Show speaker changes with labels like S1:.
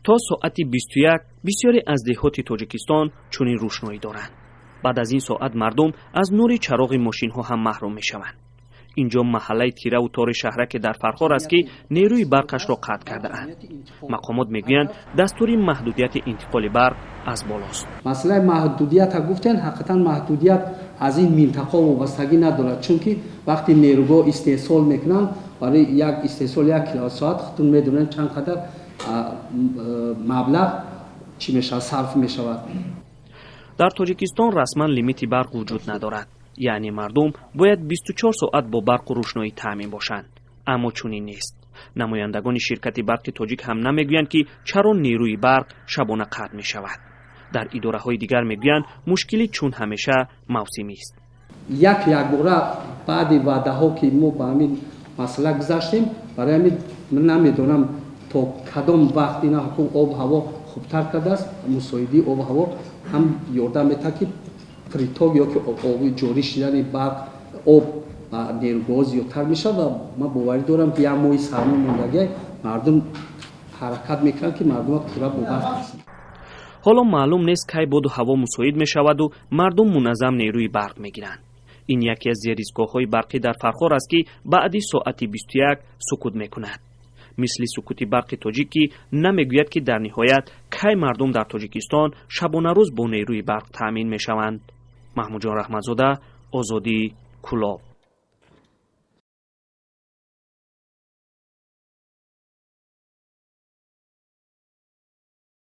S1: То соати 21 бисёре аз деҳоти Тоҷикистон чунин рӯшноӣ доранд. Баъд аз ин соат мардум аз нури чароғи мошинҳо ҳам маҳрум мешаванд. Инҷо маҳаллаи тираву тори шаҳраке дар Фархор аст, ки нерӯи барқашро қатъ кардаанд. Мақомот мегӯянд, дастури маҳдудияти интиқоли барқ аз болост.
S2: Масъалаи маҳдудията гуфтен, ҳақиқатан маҳдудият аз ин минтақа вобастагӣ надорад, чунки вақти нерӯгоҳ истеҳсол мекунанд, барои як истеҳсол 1 киловатт-соат худтон медонед, чанд қадар маблағ чӣ мешавад, сарф мешавад.
S1: Дар Тоҷикистон расман лимити барқ вуҷуд надорад, яъне мардум бояд 24 соат бо барқу рӯшноӣ таъмин бошанд, аммо чунин нест. Намояндагони ширкати Барқи Тоҷик ҳам намегӯянд, ки чаро нерӯи барқ шабона қатъ мешавад. Дар идораҳои дигар мегӯянд, мушкилӣ чун ҳамеша мавсимист.
S2: Як якбора баъди ваъдаҳо, ки мо ба ҳамин масъала гузаштем, барои ҳамин намедонам, то кадом вақт ина об ҳаво хубтар кардааст. Мусоидии обу ҳаво ҳам ёрдам метаҳад, ки приток ё ки оби ҷорӣ шидани барқ, об ба нерӯгоҳ зиёдтар мешавад ва ман боварӣ дорам, ки як моҳи сармо мондагӣ, мардум ҳаракат мекунанд, ки мардума пурра бо барқ расанд.
S1: Ҳоло маълум нест, кай боду ҳаво мусоид мешаваду мардум муназзам нерӯи барқ мегиранд. Ин яке аз зеристгоҳҳои барқӣ дар Фархор аст, ки баъди соати 21 сукут мекунад, мисли сукути Барқи Тоҷик, ки намегӯяд, ки дар ниҳоят кай мардум дар Тоҷикистон шабонарӯз бо нерӯи барқ таъмин мешаванд. Маҳмудҷон Раҳматзода, Озодӣ, Кӯлоб.